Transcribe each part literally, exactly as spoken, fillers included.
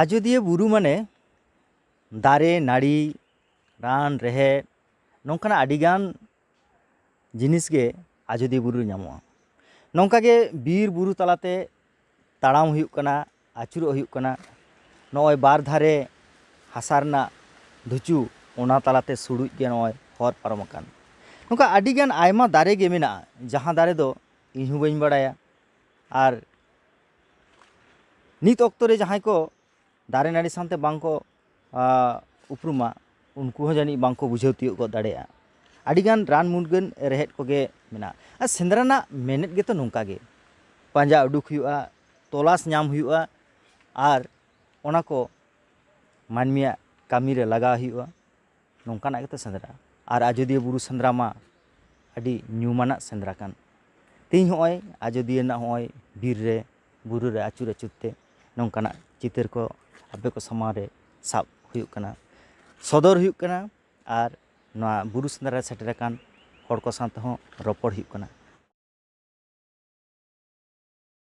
ᱟᱡᱳᱫᱤᱭᱟᱹ ᱵᱩᱨᱩ ᱢᱟᱱᱮ ᱫᱟᱨᱮ ᱱᱟᱹᱲᱤ, ᱨᱟᱱ ᱨᱮᱦᱮᱫ, ᱱᱚᱝᱠᱟᱱᱟᱜ ᱟᱹᱰᱤᱜᱟᱱ ᱡᱤᱱᱤᱥ ᱜᱮ ᱟᱡᱳᱫᱤᱭᱟᱹ ᱵᱩᱨᱩ ᱨᱮ ᱧᱟᱢᱚᱜᱼᱟ᱾ ᱱᱚᱝᱠᱟ ᱜᱮ ᱵᱤᱨ ᱵᱩᱨᱩ ᱛᱟᱞᱟᱛᱮ ᱛᱟᱲᱟᱢ ᱦᱩᱭᱩᱜ ᱠᱟᱱᱟ, ᱟᱹᱪᱩᱨᱚᱜ ᱦᱩᱭᱩᱜ ᱠᱟᱱᱟ᱾ ᱱᱚᱜᱼᱚᱭ ᱵᱟᱨ ᱫᱷᱟᱨᱮ ᱦᱟᱥᱟ ᱨᱮᱱᱟᱜ ᱫᱷᱩᱪᱩ, ᱚᱱᱟ ᱛᱟᱞᱟᱛᱮ ᱥᱩᱲᱩᱡ ᱜᱮ ᱱᱚᱜᱼᱚᱭ ᱦᱚᱨ ᱯᱟᱨᱚᱢ ᱟᱠᱟᱱ᱾ ᱱᱚᱝᱠᱟ ᱟᱹᱰᱤᱜᱟᱱ ᱟᱭᱢᱟ ᱫᱟᱨᱮ ᱜᱮ ᱢᱮᱱᱟᱜᱼᱟ, ᱡᱟᱦᱟᱸ ᱫᱟᱨᱮ ᱫᱚ ᱤᱧ ᱦᱚᱸ ᱵᱟᱹᱧ ᱵᱟᱲᱟᱭᱟ᱾ ᱟᱨ ᱱᱤᱛ ᱚᱠᱛᱚ ᱨᱮ ᱡᱟᱦᱟᱸᱭ ᱠᱚ ᱫᱟᱨᱮ ᱱᱟᱹᱲᱤ ᱥᱟᱶᱛᱮ ᱵᱟᱝ ᱠᱚ, ᱟ, ᱩᱯᱨᱩᱢᱟ, ᱩᱱᱠᱩ ᱦᱚᱸ ᱡᱟᱹᱱᱤᱡ ᱵᱟᱝ ᱠᱚ ᱵᱩᱡᱷᱟᱹᱣ ᱛᱤᱭᱳᱜ ᱜᱚᱫ ᱫᱟᱲᱮᱭᱟᱜᱼᱟ᱾ ᱟᱹᱰᱤᱜᱟᱱ ᱨᱟᱱ ᱢᱩᱨᱜᱟᱹᱱ ᱨᱮᱦᱮᱫ ᱠᱚᱜᱮ ᱢᱮᱱᱟᱜᱼᱟ᱾ ᱟᱨ ᱥᱮᱸᱫᱽᱨᱟ ᱨᱮᱱᱟᱜ ᱢᱮᱱᱮᱫ ᱜᱮᱛᱚ ᱱᱚᱝᱠᱟ ᱜᱮ, ᱯᱟᱸᱡᱟ ᱩᱰᱩᱠ ᱦᱩᱭᱩᱜᱼᱟ, ᱛᱚᱞᱟᱥ ᱧᱟᱢ ᱦᱩᱭᱩᱜᱼᱟ, ᱟᱨ ᱚᱱᱟ ᱠᱚ ᱢᱟᱹᱱᱢᱤᱭᱟᱜ ᱠᱟᱹᱢᱤ ᱨᱮ ᱞᱟᱜᱟᱣ ᱦᱩᱭᱩᱜᱼᱟ᱾ ᱱᱚᱝᱠᱟᱱᱟᱜ ᱜᱮᱛᱚ ᱥᱮᱸᱫᱽᱨᱟ᱾ ᱟᱨ ᱟᱡᱳᱫᱤᱭᱟᱹ ᱵᱩᱨᱩ ᱥᱮᱸᱫᱽᱨᱟ ᱢᱟ ᱟᱹᱰᱤ ᱧᱩᱢᱟᱱᱟᱜ ᱥᱮᱸᱫᱽᱨᱟ ᱠᱟᱱ᱾ ᱛᱮᱦᱮᱧ ᱦᱚᱸᱜᱼᱚᱭ ᱟᱡᱳᱫᱤᱭᱟᱹ ᱨᱮᱱᱟᱜ ᱦᱚᱸᱜᱼᱚᱭ ᱵᱤᱨ ᱨᱮ, ᱵᱩᱨᱩ ᱨᱮ ᱟᱹᱪᱩᱨ ᱟᱹᱪᱩᱨ ᱛᱮ ᱱᱚᱝᱠᱟᱱᱟᱜ ᱪᱤᱛᱟᱹᱨ ᱠᱚ ᱟᱯᱮ ᱠᱚ ᱥᱟᱢᱟᱝ ᱨᱮ ᱥᱟᱵ ᱦᱩᱭᱩᱜ ᱠᱟᱱᱟ, ᱥᱚᱫᱚᱨ ᱦᱩᱭᱩᱜ ᱠᱟᱱᱟ᱾ ᱟᱨ ᱱᱚᱣᱟ ᱵᱩᱨᱩ ᱥᱮᱸᱫᱽᱨᱟ ᱨᱮ ᱥᱮᱴᱮᱨ ᱟᱠᱟᱱ ᱦᱚᱲ ᱠᱚ ᱥᱟᱶ ᱛᱮᱦᱚᱸ ᱨᱚᱯᱚᱲ ᱦᱩᱭᱩᱜ ᱠᱟᱱᱟ᱾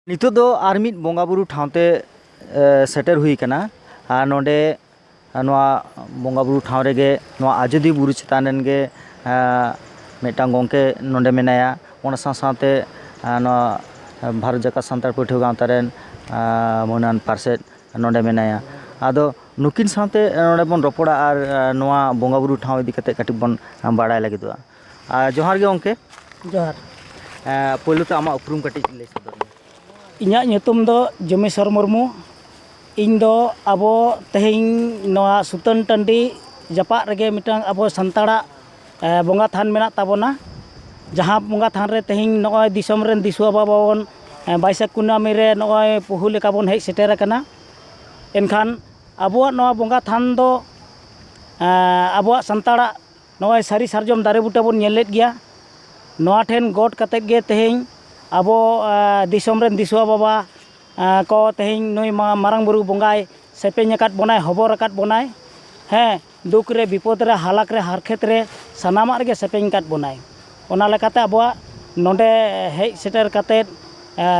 ᱱᱤᱛᱚᱜ ᱫᱚ ᱟᱨ ᱢᱤᱫ ᱵᱚᱸᱜᱟ ᱵᱩᱨᱩ ᱴᱷᱟᱶ ᱛᱮ, ᱮ, ᱥᱮᱴᱮᱨ ᱦᱩᱭ ᱟᱠᱟᱱᱟ᱾ ᱟᱨ ᱱᱚᱰᱮ, ᱱᱚᱣᱟ ᱵᱚᱸᱜᱟ ᱵᱩᱨᱩ ᱴᱷᱟᱶ ᱨᱮᱜᱮ ᱱᱚᱣᱟ ᱟᱡᱳᱫᱤᱭᱟᱹ ᱵᱩᱨᱩ ᱪᱮᱛᱟᱱ ᱨᱮᱱ ᱜᱮ, ᱮ, ᱢᱤᱫᱴᱟᱝ ᱜᱚᱢᱠᱮ ᱱᱚᱰᱮ ᱢᱮᱱᱟᱭᱟ᱾ ᱚᱱᱟ ᱥᱟᱶ ᱥᱟᱶᱛᱮ, ᱮ, ᱱᱚᱣᱟ ᱵᱷᱟᱨᱚᱛ ᱡᱟᱠᱟᱛ ᱥᱟᱱᱛᱟᱲ ᱯᱟᱹᱴᱷᱩᱣᱟᱹ ᱜᱟᱶᱛᱟ ᱨᱮᱱ, ᱮ, ᱢᱟᱹᱱᱟᱱ ᱯᱟᱨᱥᱮᱛ ᱱᱚᱰᱮ ᱢᱮᱱᱟᱭᱟ᱾ ᱟᱫᱚ ᱱᱩᱠᱤᱱ ᱥᱟᱶᱛᱮ ᱱᱚᱰᱮ ᱵᱚᱱ ᱨᱚᱯᱚᱲᱟ ᱟᱨ, ᱮ, ᱱᱚᱣᱟ ᱵᱚᱸᱜᱟ ᱵᱩᱨᱩ ᱴᱷᱟᱶ ᱤᱫᱤ ᱠᱟᱛᱮ ᱠᱟᱹᱴᱤᱡ ᱵᱚᱱ ᱵᱟᱲᱟᱭ ᱞᱟᱹᱜᱤᱫᱚᱜᱼᱟ᱾ ᱟᱨ ᱡᱚᱦᱟᱨ ᱜᱮ ᱜᱚᱢᱠᱮ᱾ ᱡᱚᱦᱟᱨ᱾ ᱮ, ᱯᱳᱭᱞᱳ ᱛᱮ ᱟᱢᱟᱜ ᱩᱯᱨᱩᱢ ᱠᱟᱹᱴᱤᱡ ᱞᱟᱹᱭ ᱥᱚᱫᱚᱨ ᱢᱮ᱾ ᱤᱧᱟᱹᱜ ᱧᱩᱛᱩᱢ ᱫᱚ ᱡᱚᱢᱮᱥᱣᱚᱨ ᱢᱩᱨᱢᱩ᱾ ᱤᱧ ᱫᱚ ᱟᱵᱚ ᱛᱮᱦᱮᱧ ᱱᱚᱣᱟ ᱥᱩᱛᱟᱹᱱ ᱴᱟᱺᱰᱤ ᱡᱟᱯᱟᱜ ᱨᱮᱜᱮ ᱢᱤᱫᱴᱟᱝ ᱟᱵᱚ ᱥᱟᱱᱛᱟᱲᱟᱜ, ᱮ, ᱵᱚᱸᱜᱟ ᱛᱷᱟᱱ ᱢᱮᱱᱟᱜ ᱛᱟᱵᱚᱱᱟ, ᱡᱟᱦᱟᱸ ᱵᱚᱸᱜᱟ ᱛᱷᱟᱱ ᱨᱮ ᱛᱮᱦᱮᱧ ᱱᱚᱜᱼᱚᱭ ᱫᱤᱥᱚᱢ ᱨᱮᱱ ᱫᱤᱥᱩᱣᱟᱹ ᱵᱟᱵᱟ ᱵᱚᱱ, ᱮ, ᱵᱟᱹᱭᱥᱟᱹᱠᱷ ᱠᱩᱱᱟᱹᱢᱤ ᱨᱮ ᱱᱚᱜᱼᱚᱭ ᱯᱩᱦᱩ ᱞᱮᱠᱟ ᱵᱚᱱ ᱦᱮᱡ ᱥᱮᱴᱮᱨ ᱟᱠᱟᱱᱟ᱾ ᱮᱱᱠᱷᱟᱱ ᱟᱵᱚᱣᱟᱜ ᱱᱚᱣᱟ ᱵᱚᱸᱜᱟ ᱛᱷᱟᱱ ᱫᱚ, ᱮ, ᱟᱵᱚᱣᱟᱜ ᱥᱟᱱᱛᱟᱲᱟᱜ ᱱᱚᱜᱼᱚᱭ ᱥᱟᱹᱨᱤ ᱥᱟᱨᱡᱚᱢ ᱫᱟᱨᱮ ᱵᱩᱴᱟᱹ ᱵᱚᱱ ᱧᱮᱞ ᱞᱮᱫ ᱜᱮᱭᱟ᱾ ᱱᱚᱣᱟ ᱴᱷᱮᱱ ᱜᱚᱰ ᱠᱟᱛᱮᱫ ᱜᱮ ᱛᱮᱦᱮᱧ ᱟᱵᱚ, ᱮ, ᱫᱤᱥᱚᱢ ᱨᱮᱱ ᱫᱤᱥᱩᱣᱟᱹ ᱵᱟᱵᱟ, ᱮ, ᱠᱚ ᱛᱮᱦᱮᱧ ᱱᱩᱭ ᱢᱟ-, ᱢᱟᱨᱟᱝ ᱵᱩᱨᱩ ᱵᱚᱸᱜᱟᱭ ᱥᱮᱯᱮᱧ ᱟᱠᱟᱫ ᱵᱚᱱᱟᱭ, ᱦᱚᱵᱚᱨ ᱟᱠᱟᱫ ᱵᱚᱱᱟᱭ᱾ ᱦᱮᱸ, ᱫᱩᱠ ᱨᱮ, ᱵᱤᱯᱚᱫ ᱨᱮ, ᱦᱟᱞᱟᱠ ᱨᱮ, ᱦᱟᱨᱠᱷᱮᱛ ᱨᱮ, ᱥᱟᱱᱟᱢᱟᱜ ᱨᱮᱜᱮ ᱥᱮᱯᱮᱧ ᱟᱠᱟᱫ ᱵᱚᱱᱟᱭ᱾ ᱚᱱᱟ ᱞᱮᱠᱟᱛᱮ ᱟᱵᱚᱣᱟᱜ ᱱᱚᱰᱮ ᱦᱮᱡ ᱥᱮᱴᱮᱨ ᱠᱟᱛᱮᱫ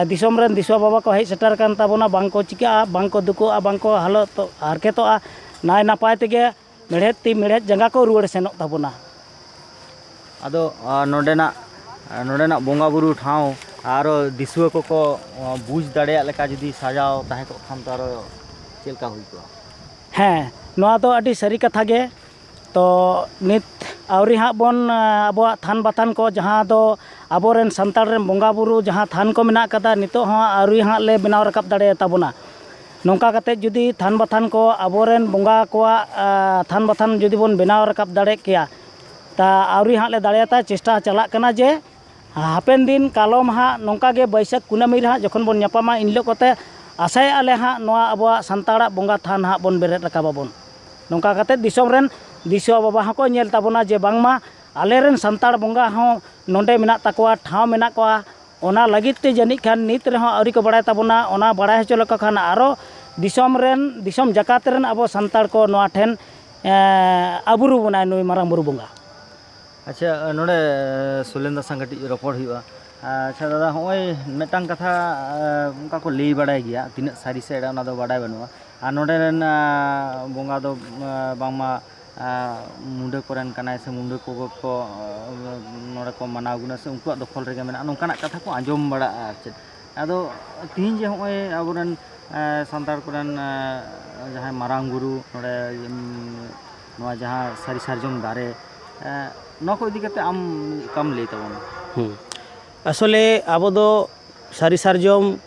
ᱫᱤᱥᱚᱢ ᱨᱮᱱ ᱫᱤᱥᱩᱣᱟ ᱵᱟᱵᱟ ᱠᱚ ᱦᱮᱡ ᱥᱮᱴᱮᱨ ᱟᱠᱟᱱ ᱛᱟᱵᱚᱱᱟ, ᱵᱟᱝ ᱠᱚ ᱪᱤᱠᱟᱹᱜᱼᱟ, ᱵᱟᱝ ᱠᱚ ᱫᱩᱠᱩᱜᱼᱟ, ᱵᱟᱝ ᱠᱚ ᱦᱟᱞᱚᱛ ᱦᱟᱨᱠᱮᱛᱚᱜᱼᱟ, ᱱᱟᱭ ᱱᱟᱯᱟᱭ ᱛᱮᱜᱮ ᱢᱮᱲᱦᱮᱫ ᱛᱤ ᱢᱮᱲᱦᱮᱫ ᱡᱟᱸᱜᱟ ᱠᱚ ᱨᱩᱣᱟᱹᱲ ᱥᱮᱱᱚᱜ ᱛᱟᱵᱚᱱᱟ᱾ ᱟᱫᱚ ᱱᱚᱰᱮᱱᱟᱜ ᱱᱚᱰᱮᱱᱟᱜ ᱵᱚᱸᱜᱟ ᱵᱩᱨᱩ ᱴᱷᱟᱶ ᱟᱨᱚ ᱫᱤᱥᱩᱣᱟᱹ ᱠᱚᱠᱚ ᱵᱩᱡᱽ ᱫᱟᱲᱮᱭᱟᱜ ᱞᱮᱠᱟ ᱡᱩᱫᱤ ᱥᱟᱡᱟᱣ ᱛᱟᱦᱮᱸ ᱠᱚᱜ ᱠᱷᱟᱱ ᱫᱚ ᱟᱨᱚ ᱪᱮᱫ ᱞᱮᱠᱟ ᱦᱩᱭ ᱠᱚᱜᱼᱟ? ᱦᱮᱸ, ᱱᱚᱣᱟ ᱫᱚ ᱟᱹᱰᱤ ᱥᱟᱹᱨᱤ ᱠᱟᱛᱷᱟ ᱜᱮ᱾ ᱛᱚ ᱱᱤᱛ ᱟᱹᱣᱨᱤ ᱦᱟᱸᱜ ᱵᱚᱱ ᱟᱵᱚᱣᱟᱜ ᱛᱷᱟᱱ ᱵᱟᱛᱷᱟᱱ ᱠᱚ, ᱡᱟᱦᱟᱸ ᱫᱚ ᱟᱵᱚᱨᱮᱱ ᱥᱟᱱᱛᱟᱲ ᱨᱮᱱ ᱵᱚᱸᱜᱟ ᱵᱩᱨᱩ ᱡᱟᱦᱟᱸ ᱛᱷᱟᱱ ᱠᱚ ᱢᱮᱱᱟᱜ ᱠᱟᱫᱟ, ᱱᱤᱛᱚᱜ ᱦᱚᱸ ᱟᱹᱣᱨᱤ ᱦᱟᱸᱜ ᱞᱮ ᱵᱮᱱᱟᱣ ᱨᱟᱠᱟᱵ ᱫᱟᱲᱮᱭᱟᱛᱟ ᱵᱚᱱᱟ᱾ ᱱᱚᱝᱠᱟ ᱠᱟᱛᱮᱫ ᱡᱩᱫᱤ ᱛᱷᱟᱱ ᱵᱟᱛᱷᱟᱱ ᱠᱚ ᱟᱵᱚᱨᱮᱱ ᱵᱚᱸᱜᱟ ᱠᱚᱣᱟᱜ ᱛᱷᱟᱱ ᱵᱟᱛᱷᱟᱱ ᱡᱩᱫᱤ ᱵᱚᱱ ᱵᱮᱱᱟᱣ ᱨᱟᱠᱟᱵ ᱫᱟᱲᱮ ᱠᱮᱭᱟ, ᱛᱟ ᱟᱹᱣᱨᱤ ᱦᱟᱸᱜ ᱞᱮ ᱫᱟᱲᱮᱭᱟᱛᱟ᱾ ᱪᱮᱥᱴᱟ ᱪᱟᱞᱟᱜ ᱠᱟᱱᱟ ᱡᱮ ᱦᱟᱯᱮᱱ ᱫᱤᱱ ᱠᱟᱞᱚᱢ ᱦᱟᱸᱜ ᱱᱚᱝᱠᱟ ᱜᱮ ᱵᱟᱹᱭᱥᱟᱹᱠᱷ ᱠᱩᱱᱟᱹᱢᱤ ᱨᱮ ᱦᱟᱸᱜ ᱡᱚᱠᱷᱚᱱ ᱵᱚᱱ ᱧᱟᱯᱟᱢᱟ, ᱤᱱ ᱦᱤᱞᱳᱜ ᱠᱚᱛᱮ ᱟᱥᱟᱭᱮᱫᱼᱟ ᱞᱮ ᱦᱟᱸᱜ ᱱᱚᱣᱟ ᱟᱵᱚᱣᱟᱜ ᱥᱟᱱᱛᱟᱲᱟᱜ ᱵᱚᱸᱜᱟ ᱛᱷᱟᱱ ᱦᱟᱸᱜ ᱵᱚᱱ ᱵᱮᱨᱮᱫ ᱨᱟᱠᱟᱵᱟᱵᱚᱱ᱾ ᱱᱚᱝᱠᱟ ᱠᱟᱛᱮᱫ ᱫᱤᱥᱚᱢ ᱨᱮᱱ ᱫᱤᱥᱩᱣᱟ ᱵᱟᱵᱟ ᱦᱚᱸᱠᱚ ᱧᱮᱞ ᱛᱟᱵᱚᱱᱟ ᱡᱮ ᱵᱟᱝᱢᱟ ᱟᱞᱮᱨᱮᱱ ᱥᱟᱱᱛᱟᱲ ᱵᱚᱸᱜᱟ ᱦᱚᱸ ᱱᱚᱰᱮ ᱢᱮᱱᱟᱜ ᱛᱟᱠᱚᱣᱟ, ᱴᱷᱟᱶ ᱢᱮᱱᱟᱜ ᱠᱚᱣᱟ᱾ ᱚᱱᱟ ᱞᱟᱹᱜᱤᱫ ᱛᱮ ᱡᱟᱹᱱᱤᱡ ᱠᱷᱟᱱ ᱱᱤᱛ ᱨᱮᱦᱚᱸ ᱟᱹᱣᱨᱤ ᱠᱚ ᱵᱟᱲᱟᱭ ᱛᱟᱵᱚᱱᱟ᱾ ᱚᱱᱟ ᱵᱟᱲᱟᱭ ᱦᱚᱪᱚ ᱞᱮᱠᱚ ᱠᱷᱟᱱ ᱟᱨᱚ ᱫᱤᱥᱚᱢ ᱨᱮᱱ, ᱫᱤᱥᱚᱢ ᱡᱟᱠᱟᱛ ᱨᱮᱱ ᱟᱵᱚ ᱥᱟᱱᱛᱟᱲ ᱠᱚ ᱱᱚᱣᱟ ᱴᱷᱮᱱ ᱟᱹᱵᱩᱨᱩ ᱵᱚᱱᱟᱭ ᱱᱩᱭ ᱢᱟᱨᱟᱝ ᱵᱩᱨᱩ ᱵᱚᱸᱜᱟ᱾ ᱟᱪᱪᱷᱟ, ᱱᱚᱰᱮ ᱥᱩᱞᱮᱱᱫᱟ ᱥᱟᱝ ᱠᱟᱹᱴᱤᱡ ᱨᱚᱯᱚᱲ ᱦᱩᱭᱩᱜᱼᱟ᱾ ᱟᱪᱪᱷᱟ ᱫᱟᱫᱟ, ᱦᱚᱸᱜᱼᱚᱭ ᱢᱤᱫᱴᱟᱝ ᱠᱟᱛᱷᱟ ᱚᱱᱠᱟ ᱠᱚ ᱞᱟᱹᱭ ᱵᱟᱲᱟᱭ ᱜᱮᱭᱟ, ᱛᱤᱱᱟᱹᱜ ᱥᱟᱹᱨᱤ ᱥᱮ ᱮᱲᱮ ᱚᱱᱟ ᱫᱚ ᱵᱟᱰᱟᱭ ᱵᱟᱹᱱᱩᱜᱼᱟ᱾ ᱟᱨ ᱱᱚᱰᱮ ᱨᱮᱱ ᱵᱚᱸᱜᱟ ᱫᱚ ᱵᱟᱝᱢᱟ ᱢᱩᱰᱟᱹ ᱠᱚᱨᱮᱱ ᱠᱟᱱᱟᱭ ᱥᱮ ᱢᱩᱰᱟᱹ ᱠᱚ ᱠᱚ ᱱᱚᱰᱮ ᱠᱚ ᱢᱟᱱᱟᱣ ᱜᱩᱱᱟ ᱥᱮ ᱩᱱᱠᱩᱣᱟᱜ ᱫᱚᱠᱷᱚᱞ ᱨᱮᱜᱮ ᱢᱮᱱᱟᱜᱼᱟ, ᱱᱚᱝᱠᱟᱱᱟᱜ ᱠᱟᱛᱷᱟ ᱠᱚ ᱟᱸᱡᱚᱢ ᱵᱟᱲᱟᱜᱼᱟ ᱟᱨ ᱪᱮᱫ᱾ ᱟᱫᱚ ᱛᱤᱦᱤᱧ ᱡᱮ ᱦᱚᱸᱜᱼᱚᱭ ᱟᱵᱚᱨᱮᱱ ᱥᱟᱱᱛᱟᱲ ᱠᱚᱨᱮᱱ ᱡᱟᱦᱟᱸᱭ ᱢᱟᱨᱟᱝ ᱵᱩᱨᱩ ᱱᱚᱰᱮ ᱱᱚᱣᱟ ᱡᱟᱦᱟᱸ ᱥᱟᱹᱨᱤ ᱥᱟᱨᱡᱚᱢ ᱫᱟᱨᱮ, ᱱᱚᱣᱟ ᱠᱚ ᱤᱫᱤ ᱠᱟᱛᱮ ᱟᱢ ᱚᱠᱟᱢ ᱞᱟᱹᱭ ᱛᱟᱵᱚᱱᱟ? ᱦᱩᱸ᱾ ᱟᱥᱚᱞᱮ ᱟᱵᱚ ᱫᱚ ᱥᱟᱹᱨᱤ ᱥᱟᱨᱡᱚᱢ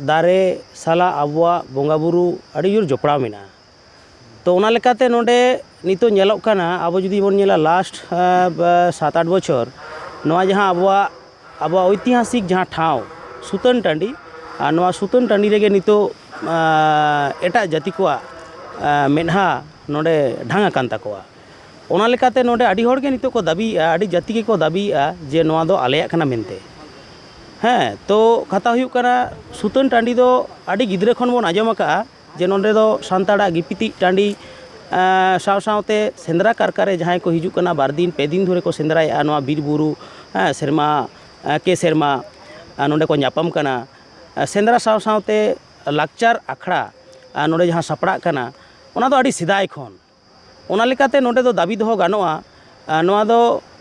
ᱫᱟᱨᱮ ᱥᱟᱞᱟᱜ ᱟᱵᱚᱣᱟᱜ ᱵᱚᱸᱜᱟ ᱵᱩᱨᱩ ᱟᱹᱰᱤ ᱡᱳᱨ ᱡᱚᱯᱲᱟᱣ ᱢᱮᱱᱟᱜᱼᱟ᱾ ᱛᱚ ᱚᱱᱟ ᱞᱮᱠᱟᱛᱮ ᱱᱚᱰᱮ ᱱᱤᱛᱚᱜ ᱧᱮᱞᱚᱜ ᱠᱟᱱᱟ, ᱟᱵᱚ ᱡᱩᱫᱤ ᱵᱚᱱ ᱧᱮᱞᱟ last ᱥᱟᱛ ᱟᱴ ᱵᱚᱪᱷᱚᱨ, ᱱᱚᱣᱟ ᱡᱟᱦᱟᱸ ᱟᱵᱚᱣᱟᱜ ᱟᱵᱚᱣᱟᱜ ᱳᱭᱛᱤᱦᱟᱥᱤᱠ ᱡᱟᱦᱟᱸ ᱴᱷᱟᱶ ᱥᱩᱛᱟᱹᱱ ᱴᱟᱺᱰᱤ, ᱟᱨ ᱱᱚᱣᱟ ᱥᱩᱛᱟᱹᱱ ᱴᱟᱺᱰᱤ ᱨᱮᱜᱮ ᱱᱤᱛᱚᱜ ᱮᱴᱟᱜ ᱡᱟᱹᱛᱤ ᱠᱚᱣᱟᱜ ᱢᱮᱫᱦᱟ ᱱᱚᱰᱮ ᱰᱷᱟᱝ ᱟᱠᱟᱱ ᱛᱟᱠᱚᱣᱟ᱾ ᱚᱱᱟ ᱞᱮᱠᱟᱛᱮ ᱱᱚᱰᱮ ᱟᱹᱰᱤ ᱦᱚᱲᱜᱮ ᱱᱤᱛᱚᱜ ᱠᱚ ᱫᱟᱹᱵᱤᱭᱮᱫᱼᱟ, ᱟᱹᱰᱤ ᱡᱟᱹᱛᱤ ᱜᱮᱠᱚ ᱫᱟᱹᱵᱤᱭᱮᱫᱼᱟ ᱡᱮ ᱱᱚᱣᱟ ᱫᱚ ᱟᱞᱮᱭᱟᱜ ᱠᱟᱱᱟ ᱢᱮᱱᱛᱮ᱾ ᱦᱮᱸ, ᱛᱚ ᱠᱟᱛᱷᱟ ᱦᱩᱭᱩᱜ ᱠᱟᱱᱟ, ᱥᱩᱛᱟᱹᱱ ᱴᱟᱺᱰᱤ ᱫᱚ ᱟᱹᱰᱤ ᱜᱤᱫᱽᱨᱟᱹ ᱠᱷᱚᱱ ᱵᱚᱱ ᱟᱸᱡᱚᱢ ᱟᱠᱟᱫᱼᱟ ᱡᱮ ᱱᱚᱰᱮ ᱫᱚ ᱥᱟᱱᱛᱟᱲᱟᱜ ᱜᱤᱯᱤᱛᱤᱡ ᱴᱟᱺᱰᱤ, ᱥᱟᱶ ᱥᱟᱶᱛᱮ ᱥᱮᱸᱫᱽᱨᱟ ᱠᱟᱨᱠᱟ ᱨᱮ ᱡᱟᱦᱟᱸᱭ ᱠᱚ ᱦᱤᱡᱩᱜ ᱠᱟᱱᱟ, ᱵᱟᱨ ᱫᱤᱱ ᱯᱮ ᱫᱤᱱ ᱫᱷᱚᱨᱮ ᱠᱚ ᱥᱮᱸᱫᱽᱨᱟᱭᱮᱫᱼᱟ ᱱᱚᱣᱟ ᱵᱤᱨ ᱵᱩᱨᱩ, ᱦᱮᱸ, ᱥᱮᱨᱢᱟ ᱠᱮ ᱥᱮᱨᱢᱟ᱾ ᱟᱨ ᱱᱚᱰᱮ ᱠᱚ ᱧᱟᱯᱟᱢ ᱠᱟᱱᱟ᱾ ᱟᱨ ᱥᱮᱸᱫᱽᱨᱟ ᱥᱟᱶ ᱥᱟᱶᱛᱮ ᱞᱟᱠᱪᱟᱨ ᱟᱠᱷᱲᱟ, ᱟᱨ ᱱᱚᱰᱮ ᱡᱟᱦᱟᱸ ᱥᱟᱯᱲᱟᱜ ᱠᱟᱱᱟ, ᱚᱱᱟ ᱫᱚ ᱟᱹᱰᱤ ᱥᱮᱫᱟᱭ ᱠᱷᱚᱱ᱾ ᱚᱱᱟ ᱞᱮᱠᱟᱛᱮ ᱱᱚᱰᱮ ᱫᱚ ᱫᱟᱹᱵᱤ ᱫᱚᱦᱚ ᱜᱟᱱᱚᱜᱼᱟ, ᱟᱨ ᱱᱚᱣᱟ ᱫᱚ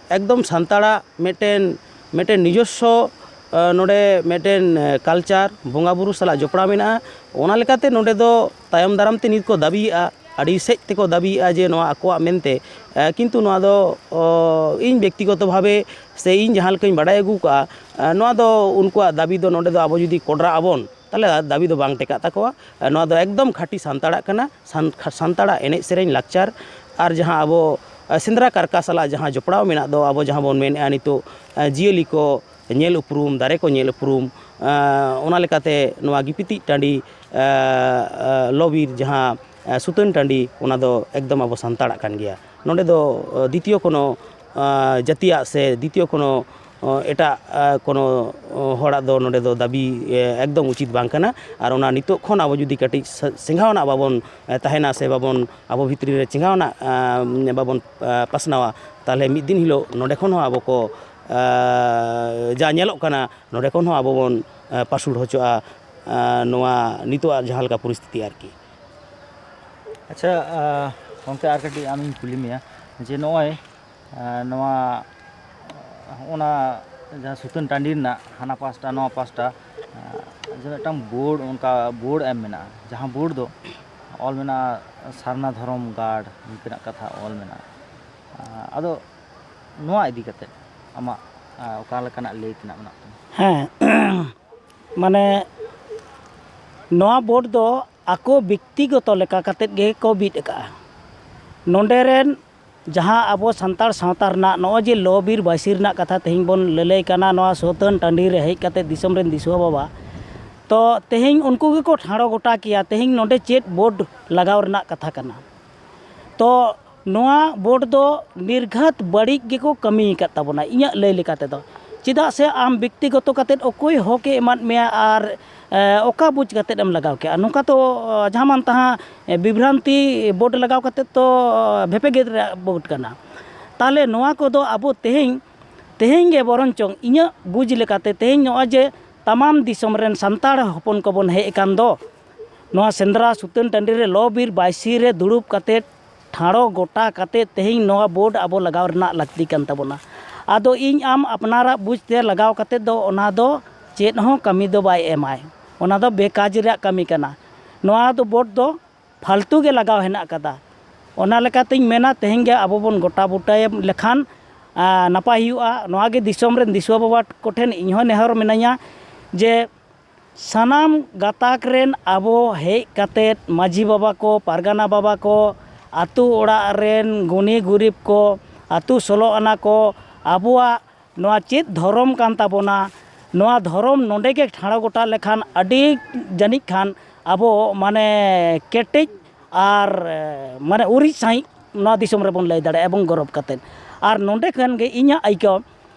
ᱮᱠᱫᱚᱢ ᱥᱟᱱᱛᱟᱲᱟᱜ ᱢᱤᱫᱴᱮᱱ, ᱢᱤᱫᱴᱮᱱ ᱱᱤᱡᱚᱥᱥᱚ, ᱟᱨ ᱱᱚᱰᱮ ᱢᱤᱫᱴᱮᱱ, ᱟᱨ culture ᱵᱚᱸᱜᱟᱼᱵᱩᱨᱩ ᱥᱟᱞᱟᱜ ᱡᱚᱯᱲᱟᱣ ᱢᱮᱱᱟᱜᱼᱟ᱾ ᱚᱱᱟ ᱞᱮᱠᱟᱛᱮ ᱱᱚᱰᱮ ᱫᱚ ᱛᱟᱭᱚᱢ ᱫᱟᱨᱟᱢ ᱛᱮ ᱱᱤᱛ ᱠᱚ ᱫᱟᱹᱵᱤᱭᱮᱫᱼᱟ, ᱟᱹᱰᱤ ᱥᱮᱫ ᱛᱮᱠᱚ ᱫᱟᱹᱵᱤᱭᱮᱫᱼᱟ ᱡᱮ ᱱᱚᱣᱟ ᱟᱠᱚᱣᱟᱜ ᱢᱮᱱᱛᱮ᱾ ᱟᱨ ᱠᱤᱱᱛᱩ ᱱᱚᱣᱟ ᱫᱚ, ᱚ, ᱤᱧ ᱵᱮᱠᱛᱤᱜᱚᱛᱚ ᱵᱷᱟᱵᱮ ᱥᱮ ᱤᱧ ᱡᱟᱦᱟᱸ ᱞᱮᱠᱟᱧ ᱵᱟᱰᱟᱭ ᱟᱹᱜᱩ ᱠᱟᱜᱼᱟ, ᱟᱨ ᱱᱚᱣᱟ ᱫᱚ ᱩᱱᱠᱩᱣᱟᱜ ᱫᱟᱹᱵᱤ ᱫᱚ ᱱᱚᱰᱮ ᱫᱚ ᱟᱵᱚ ᱡᱩᱫᱤ ᱠᱚᱰᱨᱟᱜ ᱟᱵᱚᱱ, ᱛᱟᱦᱚᱞᱮ ᱫᱟᱹᱵᱤ ᱫᱚ ᱵᱟᱝ ᱴᱮᱠᱟᱜ ᱛᱟᱠᱚᱣᱟ᱾ ᱟᱨ ᱱᱚᱣᱟ ᱫᱚ ᱮᱠᱫᱚᱢ ᱠᱷᱟᱹᱴᱤ ᱥᱟᱱᱛᱟᱲᱟᱜ ᱠᱟᱱᱟ, ᱥᱟᱱ-, ᱥᱟᱱᱛᱟᱲᱟᱜ ᱮᱱᱮᱡ ᱥᱮᱨᱮᱧ ᱞᱟᱠᱪᱟᱨ᱾ ᱟᱨ ᱡᱟᱦᱟᱸ ᱟᱵᱚ, ᱟᱨ ᱥᱮᱸᱫᱽᱨᱟ ᱠᱟᱨᱠᱟ ᱥᱟᱞᱟᱜ ᱡᱟᱦᱟᱸ ᱡᱚᱯᱲᱟᱣ ᱢᱮᱱᱟᱜ ᱫᱚ, ᱟᱵᱚ ᱡᱟᱦᱟᱸ ᱵᱚᱱ ᱢᱮᱱᱮᱫᱼᱟ ᱱᱤᱛᱚᱜ, ᱟᱨ ᱡᱤᱭᱟᱹᱞᱤ ᱠᱚ ᱧᱮᱞ ᱩᱯᱨᱩᱢ, ᱫᱟᱨᱮ ᱠᱚ ᱧᱮᱞ ᱩᱯᱨᱩᱢ, ᱟᱨ ᱚᱱᱟ ᱞᱮᱠᱟᱛᱮ ᱱᱚᱣᱟ ᱜᱤᱯᱤᱛᱤᱡ ᱴᱟᱺᱰᱤ, ᱟᱨ, ᱟᱨ ᱞᱚᱵᱤᱨ ᱡᱟᱦᱟᱸ, ᱟᱨ ᱥᱩᱛᱟᱹᱱ ᱴᱟᱺᱰᱤ, ᱚᱱᱟ ᱫᱚ ᱮᱠᱫᱚᱢ ᱟᱵᱚ ᱥᱟᱱᱛᱟᱲᱟᱜ ᱠᱟᱱ ᱜᱮᱭᱟ᱾ ᱱᱚᱰᱮ ᱫᱚ, ᱟᱨ ᱫᱤᱛᱤᱭᱚ ᱠᱳᱱᱳ, ᱟᱨ ᱡᱟᱹᱛᱤᱭᱟᱜ ᱥᱮ ᱫᱤᱛᱤᱭᱚ ᱠᱳᱱᱳ, ᱟᱨ ᱮᱴᱟᱜ, ᱟᱨ ᱠᱳᱱᱳ, ᱟᱨ ᱦᱚᱲᱟᱜ ᱫᱚ ᱱᱚᱰᱮ ᱫᱚ ᱫᱟᱹᱵᱤ, ᱟᱨ ᱮᱠᱫᱚᱢ ᱩᱪᱤᱛ ᱵᱟᱝ ᱠᱟᱱᱟ᱾ ᱟᱨ ᱚᱱᱟ ᱱᱤᱛᱚᱜ ᱠᱷᱚᱱ ᱟᱵᱚ ᱡᱩᱫᱤ ᱠᱟᱹᱴᱤᱡ ᱥᱮ-, ᱥᱮᱸᱜᱷᱟᱣ ᱟᱱᱟᱜ ᱵᱟᱵᱚᱱ, ᱟᱨ ᱛᱟᱦᱮᱱᱟ ᱥᱮ ᱵᱟᱵᱚᱱ, ᱟᱵᱚ ᱵᱷᱤᱛᱨᱤ ᱨᱮ ᱪᱮᱸᱜᱷᱟᱣ ᱟᱱᱟᱜ, ᱟᱨ ᱵᱟᱵᱚᱱ, ᱟᱨ ᱯᱟᱥᱱᱟᱣᱟ, ᱛᱟᱦᱚᱞᱮ ᱢᱤᱫ ᱫᱤᱱ ᱦᱤᱞᱳᱜ ᱱᱚᱰᱮ ᱠᱷᱚᱱ ᱦᱚᱸ ᱟᱵᱚ ᱠᱚ, ᱟᱨ ᱡᱟ ᱧᱮᱞᱚᱜ ᱠᱟᱱᱟ, ᱱᱚᱰᱮ ᱠᱷᱚᱱ ᱦᱚᱸ ᱟᱵᱚ ᱵᱚᱱ, ᱟᱨ ᱯᱟᱹᱥᱩᱲ ᱦᱚᱪᱚᱜᱼᱟ, ᱟᱨ ᱱᱚᱣᱟ ᱱᱤᱛᱚᱜᱟᱜ ᱡᱟᱦᱟᱸ ᱞᱮᱠᱟ ᱯᱚᱨᱤᱥᱛᱷᱤᱛᱤ ᱟᱨᱠᱤ᱾ ᱟᱪᱪᱷᱟ, ᱟᱨ ᱜᱚᱢᱠᱮ, ᱟᱨ ᱠᱟᱹᱴᱤᱡ ᱟᱢᱤᱧ ᱠᱩᱞᱤ ᱢᱮᱭᱟ ᱡᱮ ᱱᱚᱜᱼᱚᱭ, ᱟᱨ ᱱᱚᱣᱟ, ᱦᱚᱸᱜᱼᱚ ᱱᱟ ᱡᱟᱦᱟᱸ ᱥᱩᱛᱟᱹᱱ ᱴᱟᱺᱰᱤ ᱨᱮᱱᱟᱜ ᱦᱟᱱᱟ ᱯᱟᱥᱴᱟ ᱱᱚᱣᱟ ᱯᱟᱥᱴᱟ, ᱟᱨ ᱡᱮ ᱢᱤᱫᱴᱟᱝ ᱵᱳᱨᱰ, ᱚᱱᱠᱟ ᱵᱳᱨᱰ ᱮᱢ ᱢᱮᱱᱟᱜᱼᱟ, ᱡᱟᱦᱟᱸ ᱵᱳᱨᱰ ᱫᱚ ᱚᱞ ᱢᱮᱱᱟᱜᱼᱟ ᱥᱟᱨᱱᱟ ᱫᱷᱚᱨᱚᱢ ᱜᱟᱲ ᱤᱱᱠᱟᱹᱱᱟᱜ ᱠᱟᱛᱷᱟ ᱚᱞ ᱢᱮᱱᱟᱜᱼᱟ᱾ ᱟᱨ ᱟᱫᱚ ᱱᱚᱣᱟ ᱤᱫᱤ ᱠᱟᱛᱮ ᱟᱢᱟᱜ, ᱟᱨ ᱚᱠᱟ ᱞᱮᱠᱟᱱᱟᱜ ᱞᱟᱹᱭ ᱛᱮᱱᱟᱜ ᱢᱮᱱᱟᱜ ᱛᱟᱢᱟ? ᱦᱮᱸ, ᱢᱟᱱᱮ ᱱᱚᱣᱟ ᱵᱳᱨᱰ ᱫᱚ ᱟᱠᱚ ᱵᱮᱠᱛᱤᱜᱚᱛᱚ ᱞᱮᱠᱟ ᱠᱟᱛᱮᱫ ᱜᱮᱠᱚ ᱵᱤᱫ ᱟᱠᱟᱫᱼᱟ᱾ ᱱᱚᱰᱮ ᱨᱮᱱ ᱡᱟᱦᱟᱸ ᱟᱵᱚ ᱥᱟᱱᱛᱟᱲ ᱥᱟᱶᱛᱟ ᱨᱮᱱᱟᱜ ᱱᱚᱜᱼᱚᱭ ᱡᱮ ᱞᱚ ᱵᱤᱨ ᱵᱟᱹᱭᱥᱤ ᱨᱮᱱᱟᱜ ᱠᱟᱛᱷᱟ ᱛᱮᱦᱮᱧ ᱵᱚᱱ ᱞᱟᱹᱞᱟᱹᱭ ᱠᱟᱱᱟ, ᱱᱚᱣᱟ ᱥᱩᱛᱟᱹᱱ ᱴᱟᱺᱰᱤ ᱨᱮ ᱦᱮᱡ ᱠᱟᱛᱮᱫ ᱫᱤᱥᱚᱢ ᱨᱮᱱ ᱫᱤᱥᱩᱣᱟᱹ ᱵᱟᱵᱟ, ᱛᱚ ᱛᱮᱦᱮᱧ ᱩᱱᱠᱩ ᱜᱮᱠᱚ ᱴᱷᱟᱲᱚ ᱜᱚᱴᱟ ᱠᱮᱭᱟ ᱛᱮᱦᱮᱧ ᱱᱚᱰᱮ ᱪᱮᱫ ᱵᱳᱨᱰ ᱞᱟᱜᱟᱣ ᱨᱮᱱᱟᱜ ᱠᱟᱛᱷᱟ ᱠᱟᱱᱟ᱾ ᱛᱚ ᱱᱚᱣᱟ ᱵᱳᱨᱰ ᱫᱚ ᱱᱤᱨᱜᱷᱟᱛ ᱵᱟᱹᱲᱤᱡ ᱜᱮᱠᱚ ᱠᱟᱹᱢᱤ ᱟᱠᱟᱫ ᱛᱟᱵᱚᱱᱟ, ᱤᱧᱟᱹᱜ ᱞᱟᱹᱭ ᱞᱮᱠᱟ ᱛᱮᱫᱚ᱾ ᱪᱮᱫᱟᱜ ᱥᱮ ᱟᱢ ᱵᱮᱠᱛᱤᱜᱚᱛᱚ ᱠᱟᱛᱮᱫ ᱚᱠᱚᱭ ᱦᱚᱠ ᱮ ᱮᱢᱟᱫ ᱢᱮᱭᱟ ᱟᱨ, ᱮ, ᱚᱠᱟ ᱵᱩᱡᱽ ᱠᱟᱛᱮᱫ ᱮᱢ ᱞᱟᱜᱟᱣ ᱠᱮᱜᱼᱟ? ᱱᱚᱝᱠᱟ ᱛᱚ, ᱮ, ᱡᱟᱦᱟᱸ ᱢᱟᱱ ᱛᱟᱦᱟᱸ, ᱮ, ᱵᱤᱵᱷᱨᱟᱱᱛᱤ ᱵᱳᱨᱰ ᱞᱟᱜᱟᱣ ᱠᱟᱛᱮᱫ ᱛᱚ, ᱮ, ᱵᱷᱮᱯᱮᱜᱮᱫ ᱨᱮᱭᱟᱜ ᱵᱳᱨᱰ ᱠᱟᱱᱟ᱾ ᱛᱟᱦᱚᱞᱮ ᱱᱚᱣᱟ ᱠᱚᱫᱚ ᱟᱵᱚ ᱛᱮᱦᱮᱧ ᱛᱮᱦᱮᱧ ᱜᱮ ᱵᱚᱨᱚᱱ ᱪᱚᱝ ᱤᱧᱟᱹᱜ ᱵᱩᱡᱽ ᱞᱮᱠᱟᱛᱮ ᱛᱮᱦᱮᱧ ᱱᱚᱜᱼᱚᱭ ᱡᱮ ᱛᱟᱢᱟᱢ ᱫᱤᱥᱚᱢ ᱨᱮᱱ ᱥᱟᱱᱛᱟᱲ ᱦᱚᱯᱚᱱ ᱠᱚᱵᱚᱱ ᱦᱮᱡ ᱟᱠᱟᱱ ᱫᱚ, ᱱᱚᱣᱟ ᱥᱮᱸᱫᱽᱨᱟ ᱥᱩᱛᱟᱹᱱ ᱴᱟᱺᱰᱤ ᱨᱮ ᱞᱚ ᱵᱤᱨ ᱵᱟᱹᱭᱥᱤ ᱨᱮ ᱫᱩᱲᱩᱵ ᱠᱟᱛᱮ, ᱴᱷᱟᱲᱚ ᱜᱚᱴᱟ ᱠᱟᱛᱮ ᱛᱮᱦᱮᱧ ᱱᱚᱣᱟ ᱵᱳᱨᱰ ᱟᱵᱚ ᱞᱟᱜᱟᱣ ᱨᱮᱱᱟᱜ ᱞᱟᱹᱠᱛᱤ ᱠᱟᱱ ᱛᱟᱵᱚᱱᱟ᱾ ᱟᱫᱚ ᱤᱧ ᱟᱢ ᱟᱯᱱᱟᱨᱟᱜ ᱵᱩᱡᱽ ᱛᱮ ᱞᱟᱜᱟᱣ ᱠᱟᱛᱮ ᱫᱚ ᱚᱱᱟ ᱫᱚ ᱪᱮᱫ ᱦᱚᱸ ᱠᱟᱹᱢᱤ ᱫᱚ ᱵᱟᱭ ᱮᱢᱟᱭ, ᱚᱱᱟ ᱫᱚ ᱵᱮᱠᱟᱡᱽ ᱨᱮᱭᱟᱜ ᱠᱟᱹᱢᱤ ᱠᱟᱱᱟ᱾ ᱱᱚᱣᱟ ᱫᱚ ᱵᱳᱨᱰ ᱫᱚ ᱯᱷᱟᱞᱛᱩ ᱜᱮ ᱞᱟᱜᱟᱣ ᱦᱮᱱᱟᱜ ᱟᱠᱟᱫᱟ᱾ ᱚᱱᱟ ᱞᱮᱠᱟᱛᱤᱧ ᱢᱮᱱᱟ, ᱛᱮᱦᱮᱧ ᱜᱮ ᱟᱵᱚ ᱵᱚᱱ ᱜᱚᱴᱟ ᱵᱩᱴᱟᱹᱭ ᱞᱮᱠᱷᱟᱱ, ᱟ, ᱱᱟᱯᱟᱭ ᱦᱩᱭᱩᱜᱼᱟ᱾ ᱱᱚᱣᱟ ᱜᱮ ᱫᱤᱥᱚᱢ ᱨᱮᱱ ᱫᱤᱥᱩᱣᱟᱹ ᱵᱟᱵᱟ ᱠᱚᱴᱷᱮᱱ ᱤᱧ ᱦᱚᱸ ᱱᱮᱦᱚᱨ ᱢᱮᱱᱟᱹᱧᱟ ᱡᱮ ᱥᱟᱱᱟᱢ ᱜᱟᱛᱟᱠ ᱨᱮᱱ ᱟᱵᱚ ᱦᱮᱡ ᱠᱟᱛᱮᱫ ᱢᱟᱹᱡᱷᱤ ᱵᱟᱵᱟ ᱠᱚ, ᱯᱟᱨᱜᱟᱱᱟ ᱵᱟᱵᱟ ᱠᱚ, ᱟᱹᱛᱩ ᱚᱲᱟᱜ ᱨᱮᱱ ᱜᱩᱱᱤ ᱜᱩᱨᱤᱵᱽ ᱠᱚ, ᱟᱹᱛᱩ ᱥᱳᱞᱳ ᱟᱱᱟ ᱠᱚ, ᱟᱵᱚᱣᱟᱜ ᱱᱚᱣᱟ ᱪᱮᱫ ᱫᱷᱚᱨᱚᱢ ᱠᱟᱱ ᱛᱟᱵᱚᱱᱟ, ᱱᱚᱣᱟ ᱫᱷᱚᱨᱚᱢ ᱱᱚᱰᱮ ᱜᱮ ᱴᱷᱟᱲᱚ ᱜᱚᱴᱟ ᱞᱮᱠᱷᱟᱱ ᱟᱹᱰᱤ ᱡᱟᱹᱱᱤᱡ ᱠᱷᱟᱱ ᱟᱵᱚ ᱢᱟᱱᱮ ᱠᱮᱴᱮᱡ ᱟᱨ, ᱮ, ᱢᱟᱱᱮ ᱩᱨᱤᱡ ᱥᱟᱺᱦᱤᱡ ᱱᱚᱣᱟ ᱫᱤᱥᱚᱢ ᱨᱮᱵᱚᱱ ᱞᱟᱹᱭ ᱫᱟᱲᱮᱭᱟᱜᱼᱟ ᱮᱵᱚᱝ ᱜᱚᱨᱚᱵᱽ ᱠᱟᱛᱮᱫ᱾ ᱟᱨ ᱱᱚᱰᱮ ᱠᱷᱚᱱ ᱜᱮ ᱤᱧᱟᱹᱜ ᱟᱹᱭᱠᱟᱹᱣ,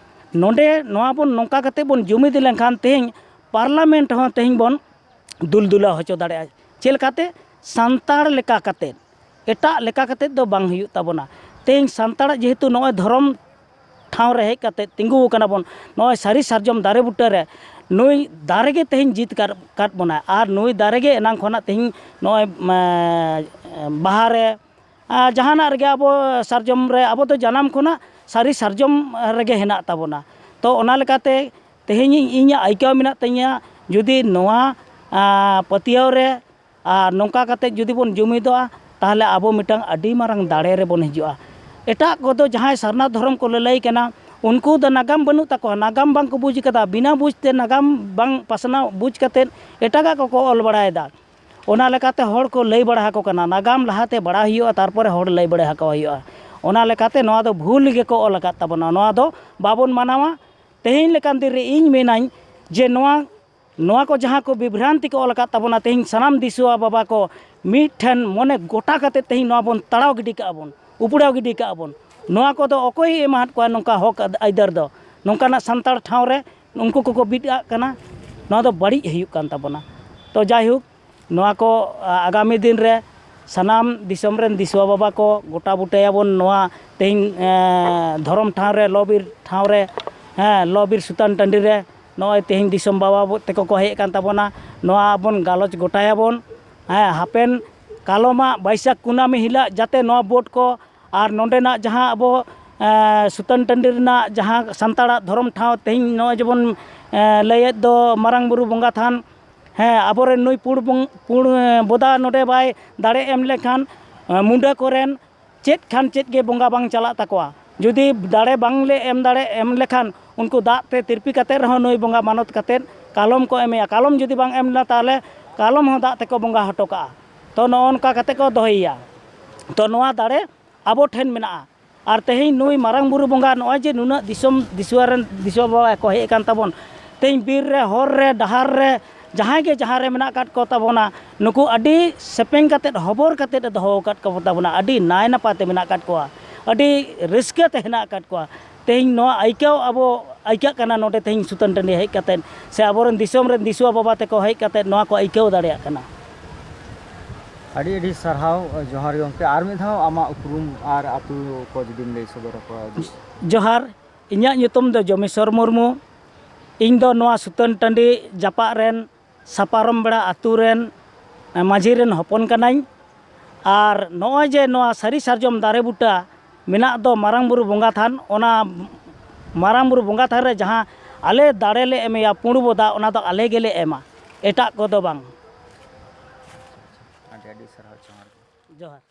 ᱱᱚᱰᱮ ᱱᱚᱣᱟ ᱵᱚᱱ ᱱᱚᱝᱠᱟ ᱠᱟᱛᱮᱫ ᱵᱚᱱ ᱡᱩᱢᱤᱫ ᱞᱮᱱᱠᱷᱟᱱ ᱛᱮᱦᱮᱧ ᱯᱟᱨᱞᱟᱢᱮᱱᱴ ᱦᱚᱸ ᱛᱮᱦᱮᱧ ᱵᱚᱱ ᱫᱩᱞᱫᱩᱞᱟᱹ ᱦᱚᱪᱚ ᱫᱟᱲᱮᱭᱟᱜᱼᱟ᱾ ᱪᱮᱫ ᱞᱮᱠᱟᱛᱮ? ᱥᱟᱱᱛᱟᱲ ᱞᱮᱠᱟ ᱠᱟᱛᱮᱫ, ᱮᱴᱟᱜ ᱞᱮᱠᱟ ᱠᱟᱛᱮᱫ ᱫᱚ ᱵᱟᱝ ᱦᱩᱭᱩᱜ ᱛᱟᱵᱚᱱᱟ᱾ ᱛᱮᱦᱮᱧ ᱥᱟᱱᱛᱟᱲᱟᱜ ᱡᱮᱦᱮᱛᱩ ᱱᱚᱜᱼᱚᱭ ᱫᱷᱚᱨᱚᱢ ᱴᱷᱟᱶ ᱨᱮ ᱦᱮᱡ ᱠᱟᱛᱮᱫ ᱛᱤᱸᱜᱩ ᱟᱠᱟᱱᱟ ᱵᱚᱱ, ᱱᱚᱜᱼᱚᱭ ᱥᱟᱹᱨᱤ ᱥᱟᱨᱡᱚᱢ ᱫᱟᱨᱮ ᱵᱩᱴᱟᱹ ᱨᱮ, ᱱᱩᱭ ᱫᱟᱨᱮ ᱜᱮ ᱛᱮᱦᱮᱧ ᱡᱤᱛ ᱠᱟᱫ, ᱠᱟᱫ ᱵᱚᱱᱟᱭ, ᱟᱨ ᱱᱩᱭ ᱫᱟᱨᱮ ᱜᱮ ᱮᱱᱟᱝ ᱠᱷᱚᱱᱟᱜ ᱛᱮᱦᱮᱧ ᱱᱚᱜᱼᱚᱭ, ᱮᱸ, ᱵᱟᱦᱟ ᱨᱮ, ᱟᱨ ᱡᱟᱦᱟᱱᱟᱜ ᱨᱮᱜᱮ ᱟᱵᱚ ᱥᱟᱨᱡᱚᱢ ᱨᱮ, ᱟᱵᱚ ᱫᱚ ᱡᱟᱱᱟᱢ ᱠᱷᱚᱱᱟᱜ ᱥᱟᱹᱨᱤ ᱥᱟᱨᱡᱚᱢ ᱨᱮᱜᱮ ᱦᱮᱱᱟᱜ ᱛᱟᱵᱚᱱᱟ᱾ ᱛᱚ, ᱚᱱᱟ ᱞᱮᱠᱟᱛᱮ ᱛᱮᱦᱮᱧ ᱤᱧ, ᱤᱧᱟᱹᱜ ᱟᱹᱭᱠᱟᱹᱣ ᱢᱮᱱᱟᱜ ᱛᱤᱧᱟᱹ, ᱡᱩᱫᱤ ᱱᱚᱣᱟ, ᱟᱸ, ᱯᱟᱹᱛᱭᱟᱹᱣ ᱨᱮ ᱟᱨ ᱱᱚᱝᱠᱟ ᱠᱟᱛᱮ ᱡᱩᱫᱤ ᱵᱚᱱ ᱡᱩᱢᱤᱫᱚᱜᱼᱟ, ᱛᱟᱦᱚᱞᱮ ᱟᱵᱚ ᱢᱤᱫᱴᱟᱝ ᱟᱹᱰᱤ ᱢᱟᱨᱟᱝ ᱫᱟᱲᱮ ᱨᱮᱵᱚᱱ ᱦᱤᱡᱩᱜᱼᱟ᱾ ᱮᱴᱟᱜ ᱠᱚᱫᱚ ᱡᱟᱦᱟᱸᱭ ᱥᱟᱨᱱᱟ ᱫᱷᱚᱨᱚᱢ ᱠᱚ ᱞᱟᱹᱞᱟᱹᱭ ᱠᱟᱱᱟ, ᱩᱱᱠᱩ ᱫᱚ ᱱᱟᱜᱟᱢ ᱵᱟᱹᱱᱩᱜ ᱛᱟᱠᱚᱣᱟ, ᱱᱟᱜᱟᱢ ᱵᱟᱝ ᱠᱚ ᱵᱩᱡᱽ ᱠᱟᱫᱟ, ᱵᱤᱱᱟᱹ ᱵᱩᱡᱽ ᱛᱮ ᱱᱟᱜᱟᱢ ᱵᱟᱝ ᱯᱟᱥᱱᱟᱣ ᱵᱩᱡᱽ ᱠᱟᱛᱮᱫ ᱮᱴᱟᱜᱟᱜ ᱠᱚᱠᱚ ᱚᱞ ᱵᱟᱲᱟᱭᱮᱫᱟ᱾ ᱚᱱᱟ ᱞᱮᱠᱟᱛᱮ ᱦᱚᱲ ᱠᱚ ᱞᱟᱹᱭ ᱵᱟᱲᱟ ᱟᱠᱚ ᱠᱟᱱᱟ, ᱱᱟᱜᱟᱢ ᱞᱟᱦᱟᱛᱮ ᱵᱟᱲᱟᱭ ᱦᱩᱭᱩᱜᱼᱟ, ᱛᱟᱨᱯᱚᱨᱮ ᱦᱚᱲ ᱞᱟᱹᱭ ᱵᱟᱲᱟ ᱟᱠᱚ ᱦᱩᱭᱩᱜᱼᱟ᱾ ᱚᱱᱟ ᱞᱮᱠᱟᱛᱮ ᱱᱚᱣᱟ ᱫᱚ ᱵᱷᱩᱞ ᱜᱮᱠᱚ ᱚᱞ ᱟᱠᱟᱫ ᱛᱟᱵᱚᱱᱟ, ᱱᱚᱣᱟ ᱫᱚ ᱵᱟᱵᱚᱱ ᱢᱟᱱᱟᱣᱟ᱾ ᱛᱮᱦᱮᱧ ᱞᱮᱠᱟᱱ ᱫᱤᱱ ᱨᱮ ᱤᱧ ᱢᱮᱱᱟᱹᱧ ᱡᱮ ᱱᱚᱣᱟ, ᱱᱚᱣᱟ ᱠᱚ ᱡᱟᱦᱟᱸ ᱠᱚ ᱵᱤᱵᱷᱨᱟᱱᱛᱤ ᱠᱚ ᱚᱞ ᱟᱠᱟᱫ ᱛᱟᱵᱚᱱᱟ, ᱛᱮᱦᱮᱧ ᱥᱟᱱᱟᱢ ᱫᱤᱥᱩᱣᱟ ᱵᱟᱵᱟ ᱠᱚ ᱢᱤᱫ ᱴᱷᱮᱱ ᱢᱚᱱᱮ ᱜᱚᱴᱟ ᱠᱟᱛᱮ ᱛᱮᱦᱮᱧ ᱱᱚᱣᱟ ᱵᱚᱱ ᱛᱟᱲᱟᱣ ᱜᱤᱰᱤ ᱠᱟᱜᱼᱟ ᱵᱚᱱ, ᱩᱯᱲᱟᱣ ᱜᱤᱰᱤ ᱠᱟᱜᱼᱟ ᱵᱚᱱ᱾ ᱱᱚᱣᱟ ᱠᱚᱫᱚ ᱚᱠᱚᱭᱮ ᱮᱢᱟᱦᱟᱫ ᱠᱚᱣᱟ ᱱᱚᱝᱠᱟ ᱦᱚᱠ ᱟᱹᱭᱫᱟᱹᱨ ᱫᱚ? ᱱᱚᱝᱠᱟᱱᱟᱜ ᱥᱟᱱᱛᱟᱲ ᱴᱷᱟᱶ ᱨᱮ ᱩᱱᱠᱩ ᱠᱚᱠᱚ ᱵᱤᱫ ᱟᱜ ᱠᱟᱱᱟ᱾ ᱱᱚᱣᱟ ᱫᱚ ᱵᱟᱹᱲᱤᱡ ᱦᱩᱭᱩᱜ ᱠᱟᱱ ᱛᱟᱵᱚᱱᱟ᱾ ᱛᱚ ᱡᱟᱭᱦᱳᱠ, ᱱᱚᱣᱟ ᱠᱚ, ᱟ, ᱟᱜᱟᱢᱤ ᱫᱤᱱ ᱨᱮ ᱥᱟᱱᱟᱢ ᱫᱤᱥᱚᱢ ᱨᱮᱱ ᱫᱤᱥᱩᱣᱟ ᱵᱟᱵᱟ ᱠᱚ ᱜᱚᱴᱟ ᱵᱩᱴᱟᱹᱭᱟᱵᱚᱱ ᱱᱚᱣᱟ ᱛᱮᱦᱮᱧ, ᱮᱸ, ᱫᱷᱚᱨᱚᱢ ᱴᱷᱟᱶ ᱨᱮ, ᱞᱚ ᱵᱤᱨ ᱴᱷᱟᱶ ᱨᱮ, ᱦᱮᱸ, ᱞᱚ ᱵᱤᱨ ᱥᱩᱛᱟᱱ ᱴᱟᱺᱰᱤ ᱨᱮ᱾ ᱱᱚᱜᱼᱚᱭ ᱛᱮᱦᱮᱧ ᱫᱤᱥᱚᱢ ᱵᱟᱵᱟ ᱵᱚ-, ᱛᱮᱠᱚ ᱠᱚ ᱦᱮᱡ ᱟᱠᱟᱱ ᱛᱟᱵᱚᱱᱟ, ᱱᱚᱣᱟ ᱵᱚᱱ ᱜᱟᱞᱚᱪ ᱜᱚᱴᱟᱭᱟᱵᱚᱱ᱾ ᱦᱮᱸ, ᱦᱟᱯᱮᱱ ᱠᱟᱞᱚᱢᱟᱜ ᱵᱟᱹᱭᱥᱟᱹᱠᱷ ᱠᱩᱱᱟᱹᱢᱤ ᱦᱤᱞᱳᱜ ᱡᱟᱛᱮ ᱱᱚᱣᱟ ᱵᱳᱴ ᱠᱚ ᱟᱨ ᱱᱚᱸᱰᱮᱱᱟᱜ ᱡᱟᱦᱟᱸ ᱟᱵᱚ, ᱮᱸ, ᱥᱩᱛᱟᱹᱱ ᱴᱟᱺᱰᱤ ᱨᱮᱱᱟᱜ ᱡᱟᱦᱟᱸ ᱥᱟᱱᱛᱟᱲᱟᱜ ᱫᱷᱚᱨᱚᱢ ᱴᱷᱟᱶ ᱛᱮᱦᱮᱧ ᱱᱚᱜᱼᱚᱭ ᱡᱮᱵᱚᱱ, ᱮᱸ, ᱞᱟᱹᱭᱮᱫ ᱫᱚ ᱢᱟᱨᱟᱝ ᱵᱩᱨᱩ ᱵᱚᱸᱜᱟ ᱛᱷᱟᱱ, ᱦᱮᱸ, ᱟᱵᱚᱨᱮᱱ ᱱᱩᱭ ᱯᱩᱲ ᱵᱚᱝ-, ᱯᱩᱲ, ᱮᱸ, ᱵᱚᱫᱟ ᱱᱚᱰᱮ ᱵᱟᱭ ᱫᱟᱲᱮ ᱮᱢ ᱞᱮᱠᱷᱟᱱ, ᱮᱸ, ᱢᱩᱸᱰᱟᱹ ᱠᱚᱨᱮᱱ ᱪᱮᱫ ᱠᱷᱟᱱ ᱪᱮᱫ ᱜᱮ ᱵᱚᱸᱜᱟ ᱵᱟᱝ ᱪᱟᱞᱟᱜ ᱛᱟᱠᱚᱣᱟ᱾ ᱡᱩᱫᱤ ᱫᱟᱲᱮ ᱵᱟᱝᱞᱮ ᱮᱢ ᱫᱟᱲᱮ, ᱮᱢ ᱞᱮᱠᱷᱟᱱ ᱩᱱᱠᱩ ᱫᱟᱜ ᱛᱮ ᱛᱤᱨᱯᱤ ᱠᱟᱛᱮᱫ ᱨᱮᱦᱚᱸ ᱱᱩᱭ ᱵᱚᱸᱜᱟ ᱢᱟᱱᱚᱛ ᱠᱟᱛᱮᱫ ᱠᱟᱞᱚᱢ ᱠᱚ ᱮᱢᱮᱭᱟ᱾ ᱠᱟᱞᱚᱢ ᱡᱩᱫᱤ ᱵᱟᱝ ᱮᱢ ᱞᱮᱱᱟ, ᱛᱟᱦᱚᱞᱮ ᱠᱟᱞᱚᱢ ᱦᱚᱸ ᱫᱟᱜ ᱛᱮᱠᱚ ᱵᱚᱸᱜᱟ ᱦᱚᱴᱚ ᱠᱟᱜᱼᱟ᱾ ᱛᱚ, ᱱᱚᱜᱼᱚ ᱱᱚᱝᱠᱟ ᱠᱟᱛᱮᱫ ᱠᱚ ᱫᱚᱦᱚᱭᱮᱭᱟ᱾ ᱛᱚ, ᱱᱚᱣᱟ ᱫᱟᱲᱮ ᱟᱵᱚ ᱴᱷᱮᱱ ᱢᱮᱱᱟᱜᱼᱟ᱾ ᱟᱨ ᱛᱮᱦᱮᱧ ᱱᱩᱭ ᱢᱟᱨᱟᱝ ᱵᱩᱨᱩ ᱵᱚᱸᱜᱟ ᱱᱚᱜᱼᱚᱭ ᱡᱮ ᱱᱩᱱᱟᱹᱜ ᱫᱤᱥᱚᱢ ᱫᱤᱥᱩᱣᱟ ᱨᱮᱱ ᱫᱤᱥᱩᱣᱟ ᱵᱟᱵᱟ ᱠᱚ ᱦᱮᱡ ᱟᱠᱟᱱ ᱛᱟᱵᱚᱱ, ᱛᱮᱦᱮᱧ ᱵᱤᱨ ᱨᱮ, ᱦᱚᱨ ᱨᱮ, ᱰᱟᱦᱟᱨ ᱨᱮ, ᱡᱟᱦᱟᱸᱭ ᱜᱮ ᱡᱟᱦᱟᱸ ᱨᱮ ᱢᱮᱱᱟᱜ ᱟᱠᱟᱫ ᱠᱚ ᱛᱟᱵᱚᱱᱟ, ᱱᱩᱠᱩ ᱟᱹᱰᱤ ᱥᱮᱯᱮᱧ ᱠᱟᱛᱮᱫ, ᱦᱚᱵᱚᱨ ᱠᱟᱛᱮᱫ ᱮ ᱫᱚᱦᱚ ᱟᱠᱟᱫ ᱠᱚ ᱛᱟᱵᱚᱱᱟ᱾ ᱟᱹᱰᱤ ᱱᱟᱭ ᱱᱟᱯᱟᱭ ᱛᱮ ᱢᱮᱱᱟᱜ ᱟᱠᱟᱫ ᱠᱚᱣᱟ, ᱟᱹᱰᱤ ᱨᱟᱹᱥᱠᱟᱹ ᱛᱮ ᱦᱮᱱᱟᱜ ᱟᱠᱟᱫ ᱠᱚᱣᱟ᱾ ᱛᱮᱦᱮᱧ ᱱᱚᱣᱟ ᱟᱹᱭᱠᱟᱹᱣ ᱟᱵᱚ ᱟᱹᱭᱠᱟᱹᱜ ᱠᱟᱱᱟ ᱱᱚᱰᱮ ᱛᱮᱦᱮᱧ ᱥᱩᱛᱟᱹᱱ ᱴᱟᱺᱰᱤ ᱦᱮᱡ ᱠᱟᱛᱮᱫ, ᱥᱮ ᱟᱵᱚᱨᱮᱱ ᱫᱤᱥᱚᱢ ᱨᱮᱱ ᱫᱤᱥᱩᱣᱟ ᱵᱟᱵᱟ ᱛᱮᱠᱚ ᱦᱮᱡ ᱠᱟᱛᱮᱫ ᱱᱚᱣᱟ ᱠᱚ ᱟᱹᱭᱠᱟᱹᱣ ᱫᱟᱲᱮᱭᱟᱜ ᱠᱟᱱᱟ᱾ ᱟᱹᱰᱤ ᱟᱹᱰᱤ ᱥᱟᱨᱦᱟᱣ ᱡᱚᱦᱟᱨ ᱜᱮ ᱜᱚᱢᱠᱮ᱾ ᱟᱨ ᱢᱤᱫ ᱫᱷᱟᱣ ᱟᱢᱟᱜ ᱩᱯᱨᱩᱢ ᱟᱨ ᱟᱹᱛᱩ ᱠᱚ ᱡᱩᱫᱤᱢ ᱞᱟᱹᱭ ᱥᱚᱫᱚᱨ ᱟᱠᱚᱣᱟ᱾ ᱡᱚᱦᱟᱨ, ᱤᱧᱟᱹᱜ ᱧᱩᱛᱩᱢ ᱫᱚ ᱡᱚᱢᱮᱥᱣᱚᱨ ᱢᱩᱨᱢᱩ᱾ ᱤᱧ ᱫᱚ ᱱᱚᱣᱟ ᱥᱩᱛᱟᱹᱱ ᱴᱟᱺᱰᱤ ᱡᱟᱯᱟᱜ ᱨᱮᱱ ᱥᱟᱯᱟᱨᱚᱢ ᱵᱮᱲᱟ ᱟᱹᱛᱩ ᱨᱮᱱ, ᱮ, ᱢᱟᱹᱡᱷᱤ ᱨᱮᱱ ᱦᱚᱯᱚᱱ ᱠᱟᱹᱱᱟᱹᱧ᱾ ᱟᱨ ᱱᱚᱜᱼᱚᱭ ᱡᱮ ᱱᱚᱣᱟ ᱥᱟᱹᱨᱤ ᱥᱟᱨᱡᱚᱢ ᱫᱟᱨᱮ ᱵᱩᱴᱟᱹ ᱢᱮᱱᱟᱜ ᱫᱚ ᱢᱟᱨᱟᱝ ᱵᱩᱨᱩ ᱵᱚᱸᱜᱟ ᱛᱷᱟᱱ, ᱚᱱᱟ ᱢᱟᱨᱟᱝ ᱵᱩᱨᱩ ᱵᱚᱸᱜᱟ ᱛᱷᱟᱱ ᱨᱮ ᱡᱟᱦᱟᱸ ᱟᱞᱮ ᱫᱟᱲᱮ ᱞᱮ ᱮᱢᱮᱭᱟ ᱯᱩᱸᱰ ᱵᱚᱫᱟ, ᱚᱱᱟ ᱫᱚ ᱟᱞᱮ ᱜᱮᱞᱮ ᱮᱢᱟ, ᱮᱴᱟᱜ ᱠᱚᱫᱚ ᱵᱟᱝ᱾ ᱟᱹᱰᱤ ᱟᱹᱰᱤ ᱥᱟᱨᱦᱟᱣ, ᱡᱚᱦᱟᱨ ᱜᱮ᱾ ᱡᱚᱦᱟᱨ᱾